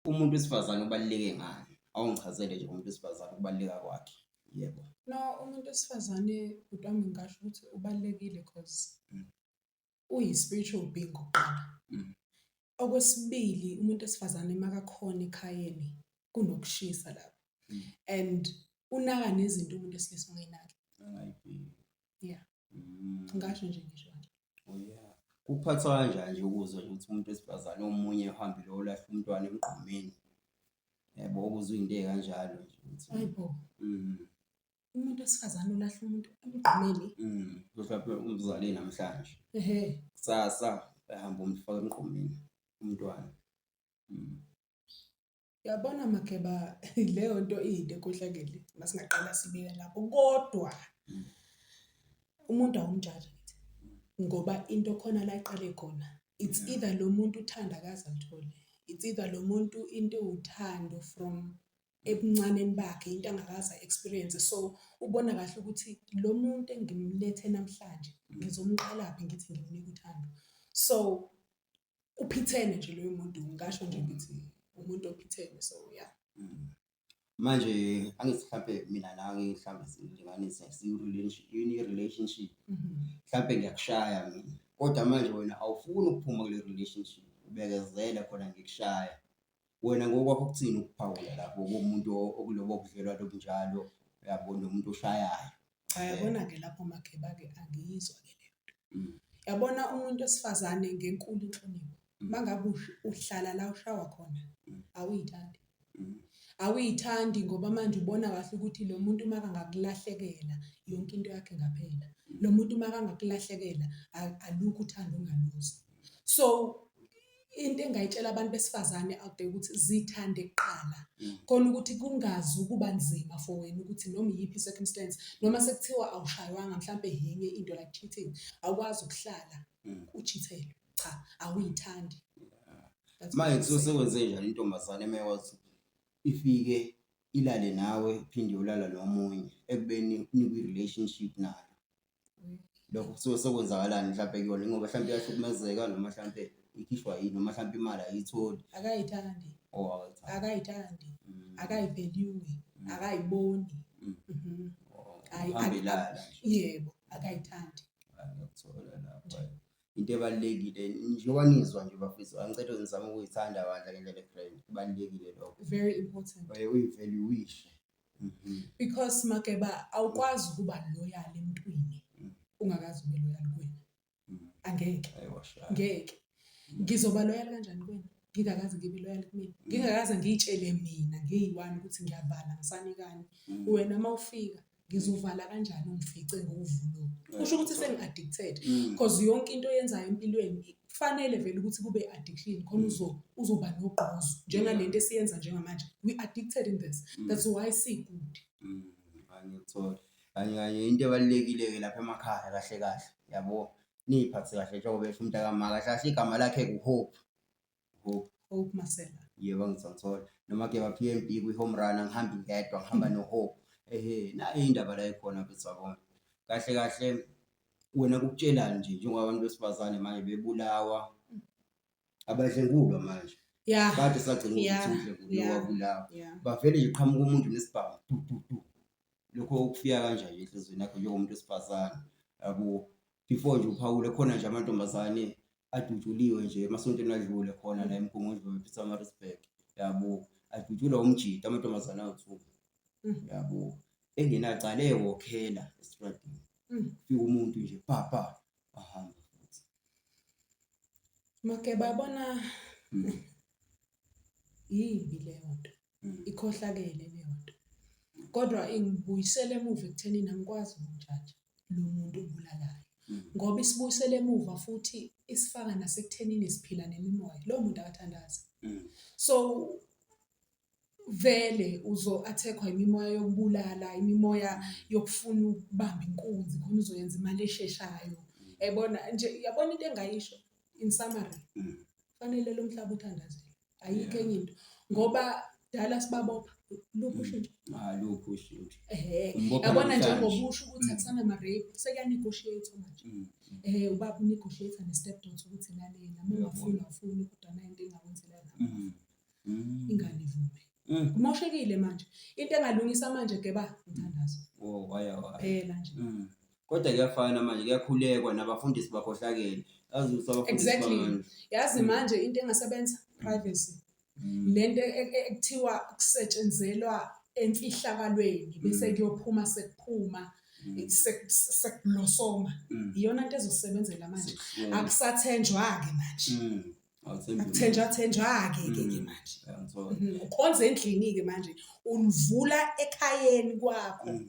Umuntu wesifazane ubaluleke ngani? Awungichazele nje ngomuntu wesifazane ukubaluleka kwakhe. Yebo. No, umuntu wesifazane, bhuti wami, ngingasho ukuthi ubalulekile 'cause uyi-spiritual being okokuqala. Okwesibili, umuntu wesifazane makakhona ekhayeni kunokushisa lapho and unaka nezinto umuntu wesilisa ongayinaki. Angayibheki. Yeah. Ngingasho nje, ngisho kanje. Oh yeah. Kuphathwa kanjani nje ukuzwa nje ukuthi umuntu wesifazane omunye uhambile olahla umntwana emgqomeni? Yabo, ukuzwa into ey'kanjalo nje ukuthi Hayi bo. Umuntu wesifazane olahla umuntu emgqomeni. Mhlawumbe umzali namhlanje. Kusasa ehamba umfaka emgqomeni umntwana. Yabona Mageba, leyo nto iyinto ekhohlakele masingaqala sibike lapho, kodwa umuntu awumjaji ngithi ngoba into khona la iqale khona, it's either lo muntu uthanda akaze alithole, it's either lo muntu into ewuthando from ebuncaneni bakhe, into angakaze experience, so ubona kahle ukuthi lo muntu engimlethe namhlanje ngizomqalaphi ngithi ngimnika uthando. So uphithene nje loyo muntu, ngingasho nje ngithi umuntu ophithene, so yeah. Manje angithi mhlampe mina nawe mhlampe silinganise siyi-relationship, mhlampe ngiyakushaya mina, kodwa manje wena awufuni ukuphuma kule relationship, ubekezele khona ngikushaya. Wena ngokwakho ukuthini ukuphawula lapho kumuntu okulobo budlelwano obunjalo, yabo, nomuntu oshayayo? Cha, yabona-ke lapho Mageba-ke angiyizwa-ke leyo nto. Yabona umuntu wesifazane ngenkulu inhlonipho, mangabe uhlala la ushawa khona, awuyithandi. Awuyithandi ngoba manje ubona kahle ukuthi lo muntu makangakulahlekela yonke into yakhe ingaphela. Lo muntu makangakulahlekela alukho uthando ongaluzwa. So into engayitshela abantu besifazane out there ukuthi zithande kuqala, khona ukuthi kungazi ukuba nzima for wena ukuthi noma iyiphi i-circumstance, noma sekuthiwa awushaywanga mhlampe yenye into like cheating, awukwazi ukuhlala u-cheat-elwe. Cha, awuyithandi. That's what Manje I'm kusuke saying. sekwenze njani intombazane emekwazi ifike ilale nawe iphinde iyolala nomunye ekubeni nikwi-relationship nayo? Lokho kusuke sekwenzakalani mhlampe kuyona, ngoba mhlampe iyahlukumezeka noma mhlampe ikhishwa yini, noma mhlampe imali ayiyitholi? Akayithandi. Oh, akayithandi. Akayithandi. Akayi-value, akayiboni. Oh, Ayi, uhambe ilala nje. Yebo, akayithandi. Hayi, ngiyakuthola lapho. Into ebalulekile njengoba nizwa nje bafethu, angicela nizame ukuyithanda bandla ngendlela e-grand, kubalulekile lokho. Very important. Uyi-value-ishe. Because Mageba, awukwazi ukuba loyal emntwini ungakaze ube loyal kuwena. Angeke. Ayiwashaya. Ngeke. Ngizoba loyal kanjani kuwena? Ngingakaze ngibe loyal kumina. Ngingakaze ngiyitshele mina ngiyi-one ukuthi ngiyavala ngisanikani. Wena mawufika ngizovala kanjani ungifice ngovulo? Kusho ukuthi sengi-addicted. Because yonke into oyenzayo empilweni kufanele vele ukuthi kube addiction khona uzoba nogqozo njengalento esiyenza njengamanje. We addicted in this. That's why si-good. Angikuthola. Kanye kanye into ebalulekile-ke lapha emakhaya kahle kahle, yabo, niy'phathe kahle njengoba esho umntakama, kahle kahle igama lakhe uHope. Hope. Hope Masela. Yebo, angithola. Noma ke ba PMB kwi-home run, angihambi ngedwa, ngihamba no-Hope. Ehhe, nayi indaba la ekhona mfethu yabona. Kahle kahle wena kukutshelani nje njengoba abantu besifazane manje bebulawa, abadlwengulwa manje. Kade sagcina ukuthi udlwenguliwe wabulawa. Bavele nje qhamuka umuntu nesibhamu du du du. Lokho kufika kanjani enhliziyweni yakho njengomuntu wesifazane? Yabo, before nje uphawule khona nje amantombazane adutshuliwe nje emasontweni adlule khona la eMgungundlovu ePietermaritzburg, yabo, adutshulwa umjita amantombazane awu-2. Yabo, engenacala ewokhela esitradini. Kufika umuntu nje pa pa ahamba futhi. Mageba, yabona yimbi leyo nto. Ikhohlakele leyo nto. Kodwa ingibuyisela emuva ekuthenini angikwazi ukumjaja lo muntu obulalayo. Ngoba isibuyisela emuva futhi isifaka nasekuthenini siphila nemimoya. Lowo muntu akathandazi. So vele uzo-attack-wa imimoya yokubulala, imimoya yokufuna ukubamba inkunzi khona uzoyenza imali esheshayo. Yayibona nje, yabona into engayisho in summary, fanele lo mhlaba uthandazele. Ayikho enye into. Ngoba dala sibabopha, luphi ushintsho? Alukho ushintsho. Ehhe. Umbopha Yabona namhlanje. njengoba usho ukuthi akusana-rape, sekuya-negotiate manje. Ubaba u-negotiate ne-step daughter ukuthi nale nami ungafuni awufuni kodwa nayi into engakwenzela yona. Ingane ivume. Kumoshekile manje. Into engalungisa manje Geba umthandazo. Oh, waya waya. Phela nje. Kodwa kuyafana manje kuyakhulekwa nabafundisi bakhohlakele. Yazi ukuthi abafundisi Exactly. Yazi manje into engasebenza privacy. Lento ekuthiwa kusetshenzelwa emfihlakalweni bese kuyophuma sekuphuma sekublosoma. Iyona into ezosebenzela manje. Akusathenjwa-ke manje. Akuthenjwa thenjwa-ke ke ke manje. Ukhonza endlini-ke manje, ulivula ekhayeni kwakho.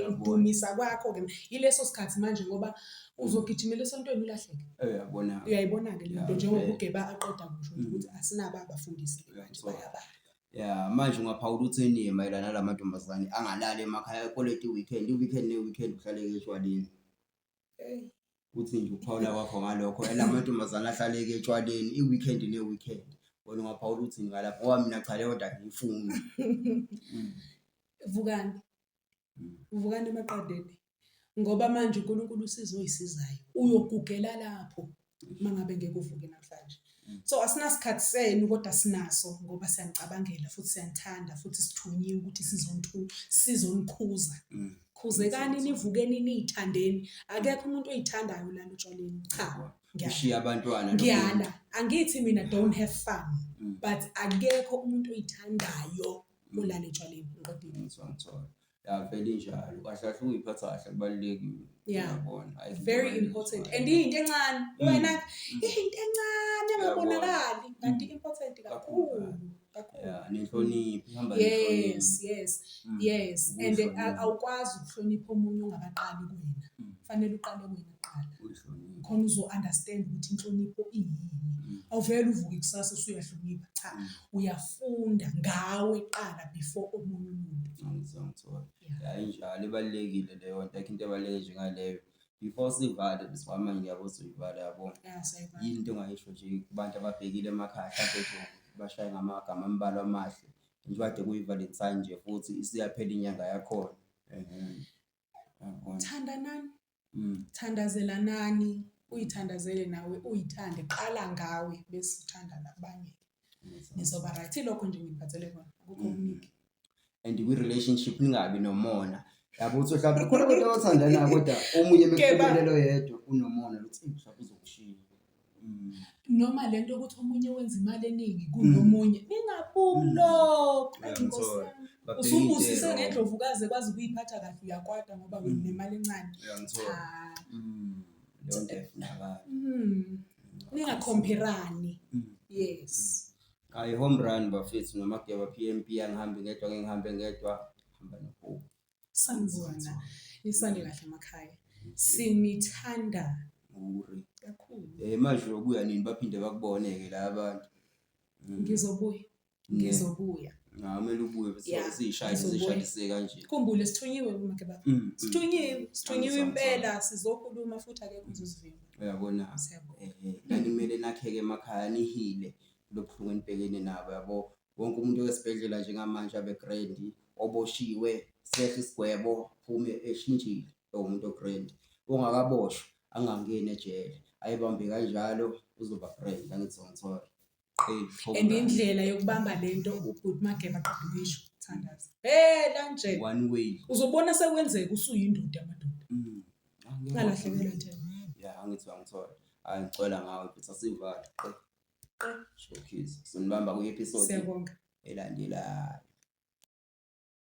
Udumisa kwakho-ke. Yileso sikhathi manje ngoba uzogijimela esontweni ulahleke. Uyabona. Uyayibona-ke le nto njengoba uGeba aqeda kusho nje ukuthi asinabo abafundisi manje bayabala. Ya, manje ungaphawula uthini mayelana nala mantombazane angalali emakhaya ekoleta i-weekend, i-weekend ne-weekend kuhlaleke etshwaleni. Uthi nje ukuphawula kwakho ngalokho ela mantombazane ahlaleke etshwaleni i-weekend ne-weekend. Wena ungaphawula uthini ngalapho ngoba mina cha leyo nto angiyifuni. Vukani. Vukani emaqandeni. Ngoba manje uNkulunkulu usizo oyisizayo. Uyogugela lapho mangabe ngeke uvuke namhlanje. So asinasikhathi senu kodwa sinaso ngoba siyanicabangela futhi siyanithanda futhi sithunyiwe ukuthi sizonikhuza. Khuzekani nivukeni niyithandeni. Akekho umuntu oyithandayo lana otshwaleni. Cha. Ushiya abantwana. Ngiyala. Angithi mina don't have fun. But akekho umuntu oyithandayo olala etshwaleni. Ngiqedile. Ngizwa. Ya vele injalo. Kahle kahle ukuyiphatha kahle kubalulekile. Yeah. Very important. And iyinto encane. Wena iyinto encane engabonakali kanti important kakhulu. Kakhulu. Yeah, nenhlonipho ihamba Yes, yes. Yes, and awukwazi ukuhlonipha omunye ungakaqali kuwena. Fanele uqale kuwena kuqala. Khona uzo understand ukuthi inhlonipho iyini. Awuvele uvuke kusasa usuyahlonipha. Cha, uyafunda ngawe qala before omunye umuntu. Ngizwa. Ya injalo ibalulekile leyo nto. Ayikho into ebaluleke njengaleyo. Before sivale manje ngiyabona usuyivala yabo. Yini into ongayisho nje kubantu ababhekile emakhaya mhlampe nje bashaye ngamagama ambalwa amahle. Njengoba kade kuyi-Valentine nje futhi isiyaphela inyanga yakhona. Thandanani. Thandazelanani, uyithandazele nawe uyithande, qala ngawe bese uthanda nabanye. Nizoba right. Ilokho nje ngiphathele kona, akukho okuningi. And kwi-relationship ningabi nomona. Yabo uthi mhlawumbe khona abantu abathandanayo kodwa omunye mekuphumelela oyedwa unomona lokuthi mhlawumbe uzokushiya. Noma lento ukuthi omunye wenza imali eningi kunomunye. Ningabuki lokho. Usubusise ngendlovukazi ekwazi ukuyiphatha kahle uyakwata ngoba wena unemali encane. Cha. Leyo nto ayifunakali. Ningakhomperani. Yes. Hayi home run bafethu noMageba PMP angihambi ngedwa, ngeke ngihambe ngedwa. Hamba noHope. Sanibona. Nisale kahle emakhaya. Sinithanda kakhulu. Manje uyobuya nini baphinde bakubone-ke la abantu? Ngizobuya. Ngizobuya. Kumele ubuye bese siyishaye sishayise kanje. Khumbule sithunyiwe kuMageba. Sithunyiwe, sithunyiwe impela sizokhuluma futhi akekho uzosivimba. Uyabona? Nani kumele nakheke emakhaya nihile lobuhlungu enibhekene nabo yabo. Wonke umuntu esibhedlela njengamanje abe grand oboshiwe sehle isigwebo phume eshintshile umuntu o-grand. Ongakaboshwa angangeni ejele ayibambe kanjalo uzoba grand angithi ngithola. And indlela yokubamba lento ubhuti Mageba qeda ukuyisho thandaza. Phela nje. One way. Uzobona sekwenzeka usuyindoda amadoda. Ngalahlekelwa ithemba. Ya angithi angithola. Hayi ngicela ngawe mfethu asivale. Qe. Showcase. Sonibamba kwi-episode Siyabonga. elandelayo.